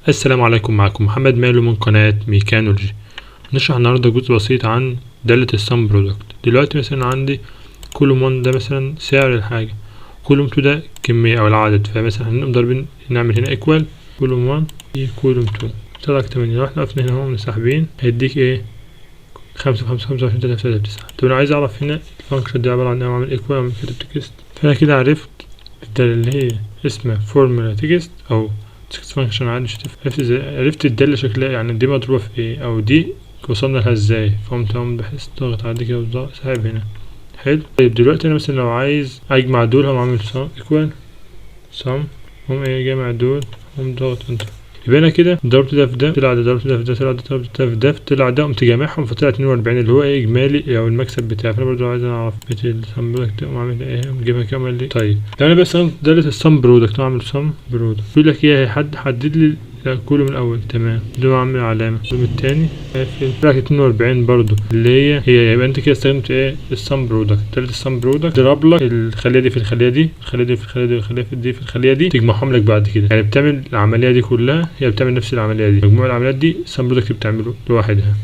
السلام عليكم، معكم محمد مالو من قناة ميكانولوجي. نشرح النهاردة جزء بسيط عن دالة ال sum product. دلوقتي مثلا عندي column 1 ده مثلا سعر الحاجة، column 2 ده كمية أو العدد، فمثلا هنقوم ضاربين نعمل هنا equal column 1 في column 2، طلع 8. لو احنا وقفنا هنا اهو ساحبين هيديك ايه؟ 5 5 25 3 3 9. طب انا عايز اعرف هنا ال function دي عبارة عن ايه، اعمل equal، اعمل كتب text. فانا كده عرفت الدالة اللي هي اسمها formula text او text function عادي، مش هتفرق. عرفت ازاي؟ عرفت الدالة شكلها، يعني دي مضروبة في ايه او دي وصلنا لها ازاي. فقمت اقوم بحيث ضاغط عادي كده وضغط ساحب هنا. حلو. طيب دلوقتي انا مثلا لو عايز اجمع دول هقوم اعمل sum equal sum، هقوم ايه؟ جامع دول، هقوم ضاغط enter. يبقى انا كده ضربت ده في ده طلع ده، ضربت ده في ده طلع ده، ضربت ده في ده طلع ده، قمت جامعهم فطلع 42 اللي هو ايه؟ اجمالي او المكسب بتاعي. فانا برضو عايز اعرف بيت ال sum product، اقوم عامل ايه؟ اقوم جايبها كام لي. طيب لو انا بس دالة ال sum product، اعمل sum product، بيقول لك ايه؟ حد حدد لي كله من الاول، تمام. ده اعمل علامه ال column التاني قافل، طلع 42 برضو اللي هي هي. يبقى انت كده استخدمت ايه؟ ال sum product. دالة ال sum product ضرب لك الخليه دي في الخليه دي، الخليه دي في الخليه دي، الخليه دي في الخليه دي، تجمعهم لك بعد كده. يعني بتعمل العمليه دي كلها، هي بتعمل نفس العمليه دي، مجموع العمليات دي ال sum product بتعمله لوحدها.